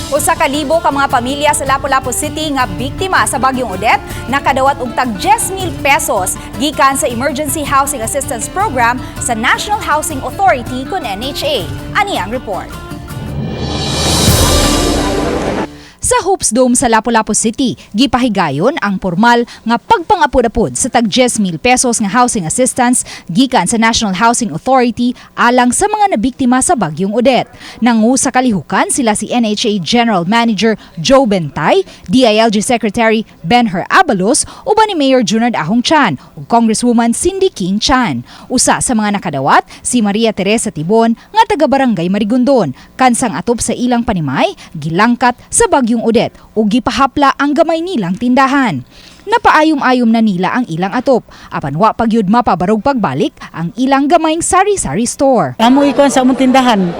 1,000 ka mga pamilya sa Lapu-Lapu City nga biktima sa Bagyong Odette nakadawat og tag 10,000 pesos gikan sa Emergency Housing Assistance Program sa National Housing Authority kon NHA. Ani ang report. Sa Hopes Dome sa Lapu-Lapu City, gipahigayon ang formal nga pagpangapud-apud sa tag 10,000 pesos nga housing assistance gikan sa National Housing Authority alang sa mga nabiktima sa Bagyong Odette. Nangu sa kalihukan sila si NHA General Manager Joe Bentay, DILG Secretary Benher Abalos uban ni Mayor Junard Ahong Chan ug Congresswoman Cindy King Chan. Usa sa mga nakadawat si Maria Teresa Tibon nga taga Barangay Marigondon. Kansang atop sa ilang panimay, gilangkat sa Bagyong Odette ug gipahapla ang gamay nilang tindahan. Napaayom-ayom na nila ang ilang atop apan wa pa gyud mapabarog pagbalik ang ilang gamayng sari-sari store. Amo ikuan sa among tindahan.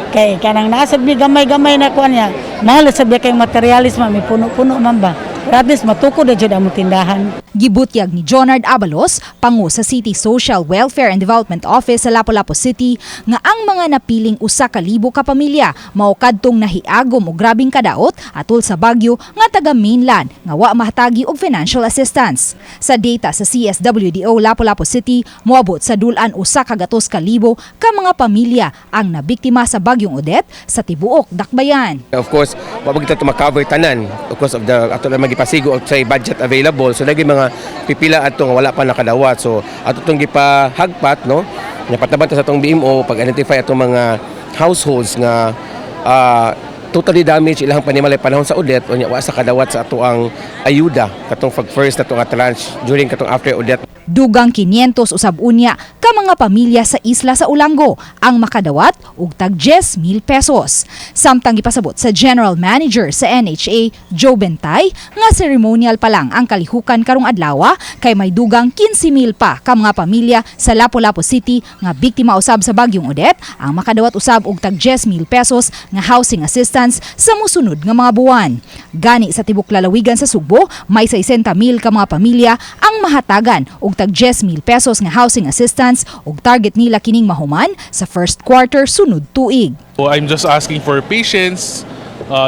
Kay kanang naa sad mi gamay-gamay na kuan niya. Mahal sa biya kay materialis man, may puno-puno man ba. Pero at least matukod na jud among tindahan. Gibutyag ni Jonard Abalos, pangu sa City Social Welfare and Development Office sa Lapu-Lapu City, nga ang mga napiling 1,000 ka pamilya mao kadtong nahiagom og grabing kadaot atol sa bagyo nga taga mainland nga wa mahatagi og financial assistance. Sa data sa CSWDO Lapu-Lapu City, moabot sa dul-an 100,000 ka mga pamilya ang nabiktima sa Bagyong Odette sa tibuok dakbayan. Of course, wa kita ma-cover tanan. Of course, of the ato na magipasigo og say budget available. So lagi mga pipila ato nga wala pa nakadawat. So ato tong gipahagpat, no. Napataban ta sa atong BMO pag-identify atong mga households nga totally damaged ilang panimalay panahon sa Odette, unya wa sa kadawat sa ato ang ayuda katong pag first nato nga tranche during katong after Odette. Dugang 500 usab unya ka mga pamilya sa isla sa Olango ang makadawat og tag 10,000 pesos. Samtang gipasabot sa General Manager sa NHA, Joe Bentay, nga ceremonial pa lang ang kalihukan karong adlaw kay may dugang 15,000 pa ka mga pamilya sa Lapu-Lapu City nga biktima usab sa Bagyong Odette ang makadawat usab og tag 10,000 pesos nga housing assistance sa musunod nga mga buwan. Gani sa tibok lalawigan sa Sugbo, may 60,000 ka mga pamilya ang mahatagan og tag 10,000 pesos nga housing assistance ug target nila kining mahuman sa first quarter sunod tuig. So I'm just asking for patience.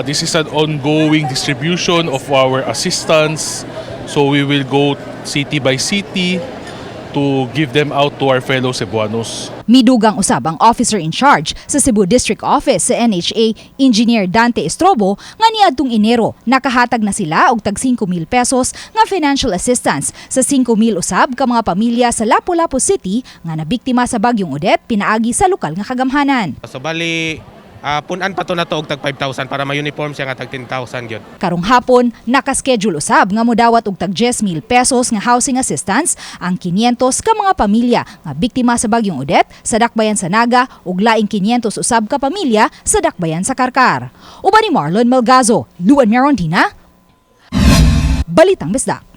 This is an ongoing distribution of our assistance. So we will go city by city to give them out to our fellow Cebuanos. Midugang usab ang officer in charge sa Cebu District Office sa NHA, Engineer Dante Estrobo, nga niadtong Enero nakahatag na sila og tag 5,000 pesos nga financial assistance sa 5,000 usab ka mga pamilya sa Lapu-Lapu City nga nabiktima sa Bagyong Odette pinaagi sa lokal nga kagamhanan. So bali punan pa to na to og tag 5,000 para ma-uniform siya nga tag 10,000 gyud. Karong hapon, nakaschedule usab nga modawat og tag 10,000 pesos nga housing assistance ang 500 ka mga pamilya nga biktima sa Bagyong Odette sa dakbayan sa Naga ug laing 500 usab ka pamilya sa dakbayan sa Carcar. Uban ni Marlon Melgazo, Luan Merondina, Balitang Bisdak.